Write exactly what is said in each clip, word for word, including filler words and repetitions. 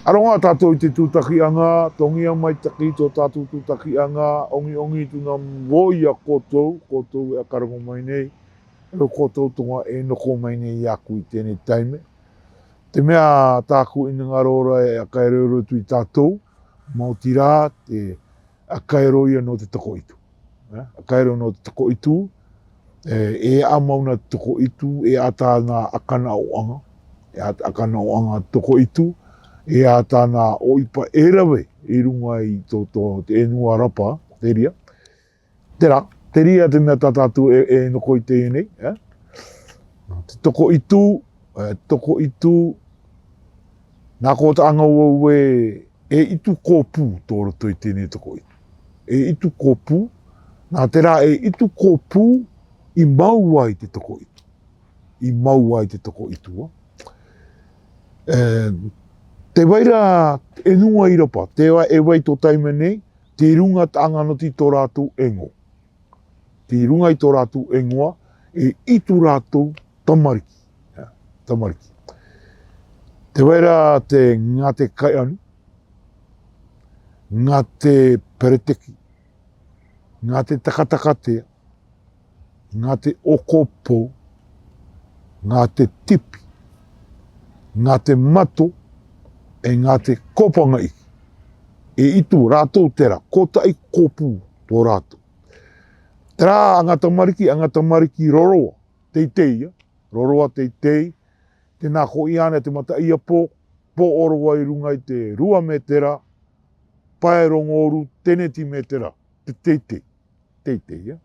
Aroha tātou ʻi te tūtakiʻanga, tongia mai taki tō tātou tūtakiʻanga, ʻogiʻogi atu nā vau ia koutou, koutou ʻoku rongo mai nei, ʻe koutou tō ʻoku noko mai nei iāʻu ʻi teie taime. Te meʻa tāʻaku ʻinanga ora ʻe ʻakaero atu ia tātou, maoti rā te ʻakaero ia nō te tokoʻitu. ʻE, ʻakaero nō te tokoʻitu, ʻe, ʻe ʻaʻa mauna te tokoʻitu, ʻe ʻaʻa tāna ʻakanaʻoʻanga, ʻe ʻaʻa ʻakanaʻoʻanga te tokoʻitu, ʻe ʻaʻa tāna ʻoipa ʻe rave ʻi ruŋa ʻi tō, tō te ʻenua rapa, te reira. Terā, te reira te meʻa tā tātou ʻe, ʻe noko ʻi teie nei, ʻe? Te tokoʻitu, ʻe, tokoʻitu, nā ko taʻanga vau ē, ʻe ʻitu kōpū tō roto ʻi teie tokoʻitu. ʻE ʻitu kōpū, nā terā ʻe ʻitu kōpū ʻi mau ai te tokoʻitu. ʻI mau ai te tokoʻitu, ʻa. ʻE, tē vai ra ʻenua ʻi rapa, tē vai, ʻe vai tō taime nei, tei ruŋa taʻanga nō te tō rātou ʻengo. Tei ruŋa ʻi tō rātou ʻengo, ʻe ʻitu rātou tamariki. ʻE, tamariki. Tē vai ra te ŋā te kaianu, ŋā te pereteki, ŋā te takatakatea, ŋā te ʻokopo, ŋā te tipi, ŋā te mato, ʻe ŋā te kopaŋa ʻiki. ʻE ʻitu rātou terā, ko tahi kōpū tō rātou. Terā ʻa ŋā tamariki, ʻa ŋā tamariki roroa, teitei ia, roroa teitei, te nā ko ʻiāna te mataʻi ʻapo, pō ʻo roroa ʻi ruŋa ʻi te rua mētera, pae roŋoru tēneti mētera, te teitei, teitei, ʻe.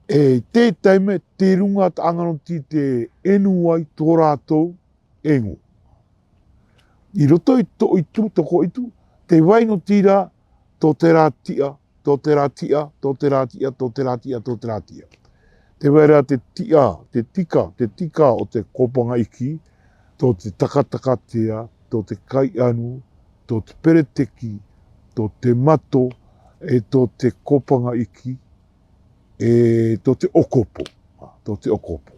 ʻE, te taime, tei ruŋa taʻanga nō te, te ʻenua ʻi tō rātou ʻengo. ʻI roto ʻi tō ʻitu, tokoʻitu, tē vai nō te reira, tō terā tiʻa, tō terā tiʻa, tō terā tiʻa, tō terā tiʻa, tō terā tiʻa. Tē vai ra te tiʻa, te tika, te tika ʻo te kopaŋa ʻiki, tō te takatakatea, tō te kaianu, tō te pereteki, tō te mato, ʻe tō te kopaŋa ʻiki, ʻe tō te ʻokopo, tō te ʻokopo.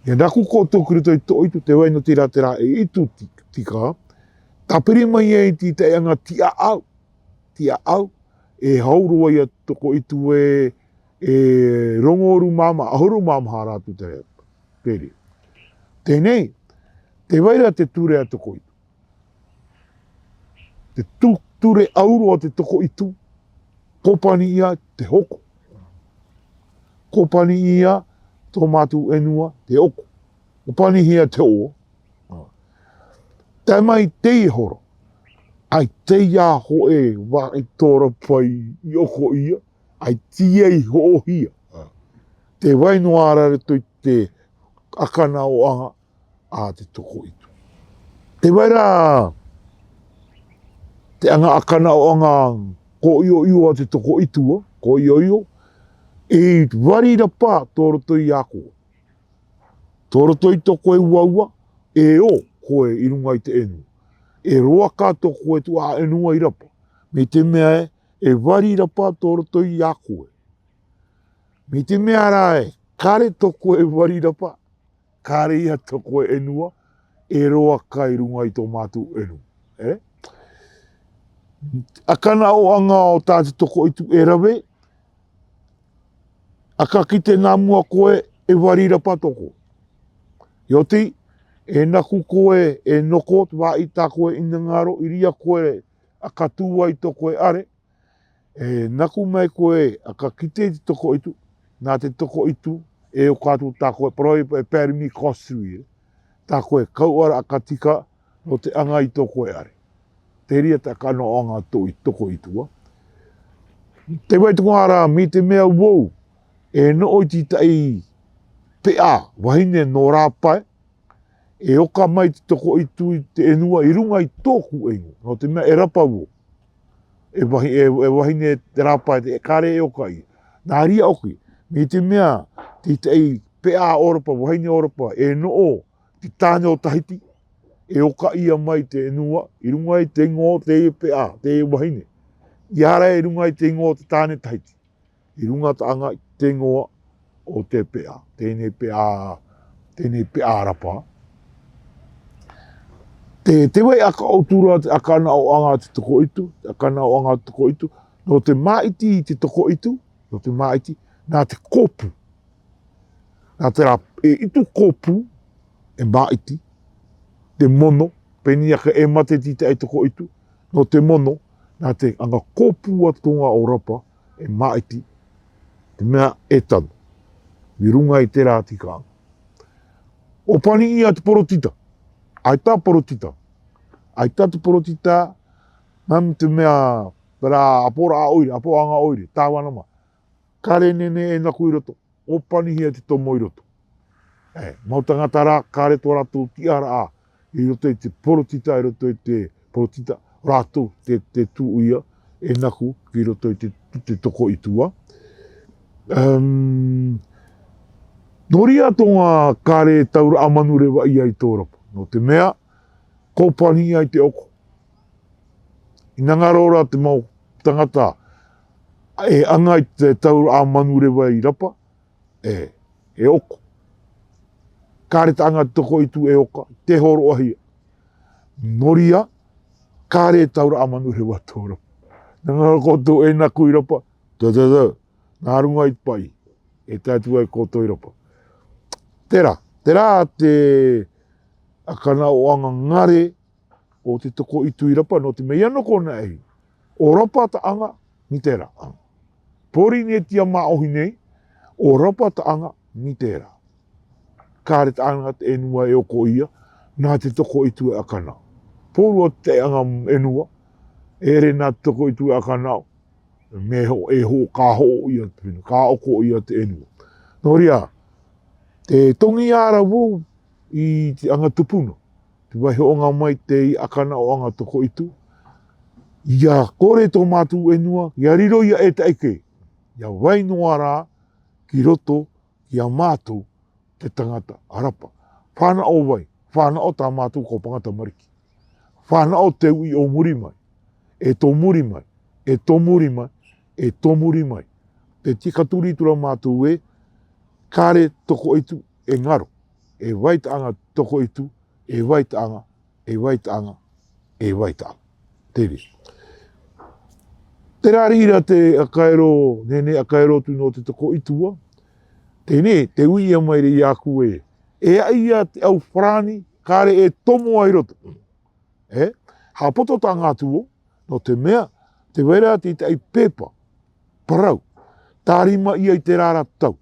ʻIa naku ko tō kuri tō ʻitu, tē vai nō te reira terā ʻe ʻitu ti-, tika, tāpiri mai ai te tahi ʻa ŋā tiʻaʻau, tiʻaʻau, ʻe hau rua ia tokoʻitu ē, ʻe roŋoru mā maha, ʻahuru mā maha rātou te reira. Te reira. Teie nei, tē vai ra te ture ʻa tokoʻitu. Te tu-, ture ʻauro ʻa te tokoʻitu, ko pani ia te hoko. Ko pani ia tō mātou ʻenua te hoko. Ko pani ia te ʻoa. Tae mai teie hora. ʻAi teie hōʻē vāhi tō rapa ʻi ʻokoʻia. ʻAi teie hoʻohia. Tē vai noa ra roto ʻi te ʻakanaʻoʻanga ʻa te tokoʻitu. Tē vai ra te anga ʻakanaʻoʻanga ko ʻioʻio ʻa te tokoʻitu, ko ʻioʻio, ʻe vari rapa tō roto ia koe. Tō roto ʻi tō koe uaua, ʻe ō koe ʻi ruŋa ʻi te ʻenua. ʻE roaʻa tō koe tuʻa ʻenua ʻi rapa. Mai te meʻa ē, ʻe vari rapa tō roto ia koe. Mai te meʻa ra ē, kare tō koe vari rapa, kare ia tō koe ʻenua, ʻe roaʻa ʻi ruŋa ʻi tō mātou ʻenua. ʻE? ʻAkanaʻoʻanga ʻo tā te tokoʻitu ʻe rave, ʻa ka kite nā muʻa koe ʻe vari rapa tō koe. ʻIo ti, ʻe naku koe ʻe noko te vāhi tā koe ʻinanga ʻo ʻiria koe ʻa ka tū ai tō koe ʻare, ʻe naku mai koe ʻa ka kite te tokoʻitu, nā te tokoʻitu, ʻe ʻoka atu tā koe, parau ʻe permis construire, tā koe kau ara ʻa ka tika, nō te anga ʻi tō koe ʻare. Te reira te ʻakanaʻoʻanga tō ʻi tokoʻitu. Tē vai tō koe ara mai te meʻa vau, ʻe noʻo ʻi te tahi peʻa, vahine nō Rāpae, ʻe ʻoka mai te tokoʻitu ʻi te ʻenua ʻi ruŋa ʻi tōku ʻenua. Nō te meʻa ʻe rapa vau. ʻE vahi-, ʻe, ʻe vahine Rāpae te kare ʻe ʻoka ia. Nā reira ʻoki. Mai te meʻa, te tahi peʻa ʻOropa, vahine ʻOropa, ʻe noʻo te tāne ʻo Tahiti, ʻe ʻoka ia mai te ʻenua, ʻi ruŋa ʻi te iŋoa ʻo te peʻa, te vahine. ʻI ara ʻi ruŋa ʻi te iŋoa ʻo te tāne Tahiti. ʻI ruŋa taʻanga ʻi te iŋoa ʻo te peʻa, teie peʻa, teie peʻa rapa. Te, tē vai ʻaki ʻoutou ra te ʻakanaʻoʻanga te toko ʻitu, te ʻakanaʻoʻanga te toko ʻitu, nō te māʻiti te toko ʻitu, nō te māʻiti, nā te kōpū. Nā te rā, e ʻitu kōpū, e māʻiti, te mono, pē nī ʻaki e mate te taʻi toko ʻitu, nō te mono, nā te anga kōpū atu ā ʻo Rapa, e māʻiti, te meʻa e tano. ʻI ruŋa i terā tikaʻanga. ʻŌpani ia te porotita. ʻAita porotita. ʻAita te porotita, nā te meʻa, pē rā ʻaporaʻa ʻoire, ʻapoʻanga ʻoire, tāvana mā. Kare neneʻi e naku ʻi roto. ʻŌpanihia te tomo ʻi roto. ʻE, mau tangata rā, kare tō rātou tiʻaraʻa ʻi roto i te porotita, ʻi roto i te porotita, rātou te, te tuʻu ia, e naku, ki roto i te, te toko ʻitu ā. Em, nō reira tō ʻuhi kare tauraʻa manureva ia ʻi tō Rapa. Nō te meʻa, kōpani ia ʻi te ʻoko. ʻIna ŋaro ra te mau tangata, e anga i te tauraʻa manureva ʻi Rapa, e, e ʻoko. Kare taʻanga toko ʻitu e ʻoka, te horo ahia. Nō reira, kare tauraʻa manureva tō Rapa. ʻIna ŋaro koutou e naku ʻi Rapa, tō, tō, tō, nā ruŋa i te paʻi, e tae atu ai koutou ʻi Rapa. Terā, terā te ʻakanaʻoʻanga ŋare, ʻo te toko ʻitu ʻi Rapa, nō te meʻa ia nō kona ʻehi. ʻO Rapa taʻanga, ni terā. Pōrīnetia māʻohi nei, ʻo Rapa taʻanga, ni terā. Kare taʻanga te ʻenua e ʻoko ia, nā te toko ʻitu e ʻakanaʻo. Pōrua te anga ʻenua, ʻere nā te toko ʻitu e ʻakanaʻo, mei ho, e ho, ka hoʻo ia te fenua, ka ʻoko ia te ʻenua. Nō reira, te tongi ara vou ʻi te anga tupuna. Te vaihoʻanga mai te ʻakanaʻoʻanga toko ʻitu. ʻIa kore tō mātou ʻenua, ʻia riro ia e taʻe kē. ʻIa vai noa rā, ki roto, kia mātou, te tangata ʻa Rapa. Fānaʻo vai, fānaʻo tā mātou kōpanga tamariki. Fānaʻo te uʻi ʻo muri mai, e tō muri mai, e tō muri mai, e tō muri mai. Te tika turi atu ra mātou ē, kare toko ʻitu e ŋaro, e vai taʻanga toko ʻitu, e vai taʻanga, e vai taʻanga, e vai taʻanga. Te reira. Terā reira te ʻakaero, neneʻi ʻakaero atu nō te toko ʻitu ā. Tē nei, tē ui ia mai rē iāʻu ē. E ʻai ia te ʻau farāni, kare e tomo ai roto. ʻE, haʻapoto taʻanga atu ō, nō te meʻa, tē vai ra te taʻi pepa, parau, tārima ia ʻi terā ra tau.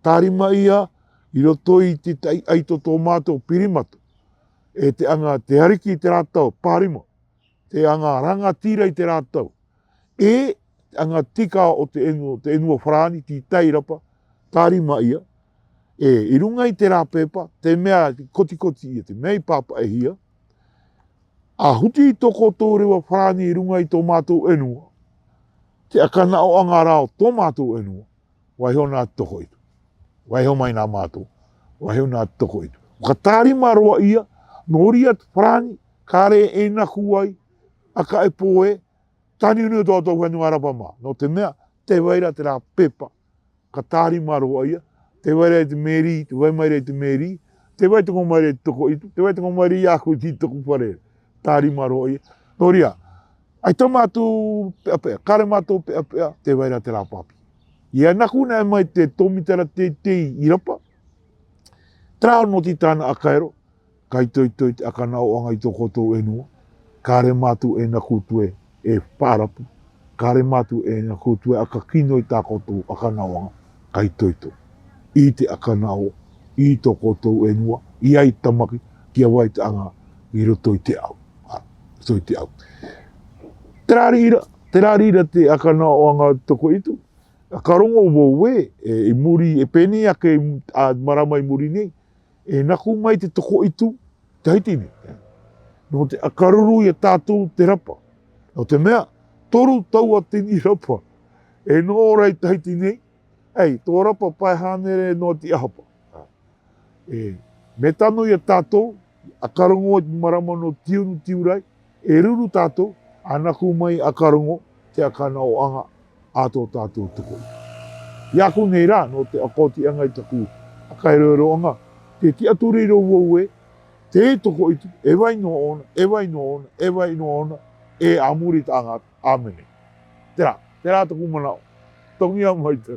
Tārima ia, ʻi roto i te taʻi ʻaito tō mātou pirimato. ʻE te anga te ariki ʻi terā tau, pārima. Te anga rangatira ʻi terā tau. ʻE, te anga tika ʻo te ʻenua, te ʻenua farāni, tī tai Rapa, tārima ia. ʻE, ʻi ruŋa i terā pepa, te meʻa kotikoti ia, te meʻa i pāpaʻihia. ʻA huti tō koutou reva farāni ʻi ruŋa i tō mātou ʻenua. Te ʻakanaʻoʻanga rā ʻo tō mātou ʻenua. Vaiho nā toko ʻitu. Vaiho mai nā mātou. Vaiho nā toko ʻitu. Ka tārima roa ia, nō reira te farāni, kare e naku ai, ʻa ka e pō ē, tāniuniu tō tō fenua Rapa mā. Nō te meʻa, tē vai ra terā pepa. Ka tārima roa ia, tē vai ra ʻi te mēri, tē vai mai ra ʻi te mēri, tē vai toko mai ra ʻi te toko ʻitu, tē vai toko mai ra iāʻu ʻi toku fare. Tārima roa ia. Nō reira, ʻaita mātou peapea, kare mātou peapea, tē vai ra terā pāpi. ʻIa naku nā mai te tomitera teitei ʻi Rapa. Terā nō te tāna ʻakaero, ka itoito i te ʻakanaʻoʻanga ʻi tō koutou ʻenua. Kare mātou e naku atu ē, e faʻarapu. Kare mātou e naku atu ē ʻa ka kino i tā koutou ʻakanaʻoʻanga, ka itoito. ʻI te ʻakanaʻo, ʻi tō koutou ʻenua, ʻi ai tamaki, kia vai taʻanga, ʻi roto i te ʻau. ʻA, roto i te ʻau. Terā reira, terā reira te ʻakanaʻoʻanga toko ʻitu. ʻA ka roŋo vau ē, e, ʻi muri, e pē nī ake, ʻa, marama ʻi muri nei, e naku mai te toko ʻitu, Tahiti nei. Nō te ʻakaruru ia tātou te Rapa. Nō te meʻa, toru taua teni Rapa. E noho ra ʻi Tahiti nei, ʻei, tō Rapa pae hānere nō te ʻahapa. E, mea tano ia tātou, ʻa ka roŋo ʻi te marama nō Tiunu Tiurai, e ruru tātou, ʻa naku mai ʻa ka roŋo, te ʻakanaʻoʻanga, ʻa tō tātou toko. ʻIaʻaku nei rā, nō te ʻakotiʻanga ʻi taku ʻakaeroeroʻanga, tē tiʻaturi rō vau ē, Te toko ʻitu, ʻe vai nō ʻōna, ʻe vai nō ʻōna, ʻe vai nō ʻōna, ʻe ʻa muri taʻengata. ʻĀmene. Terā, terā toku manao. Tomiu maʻita.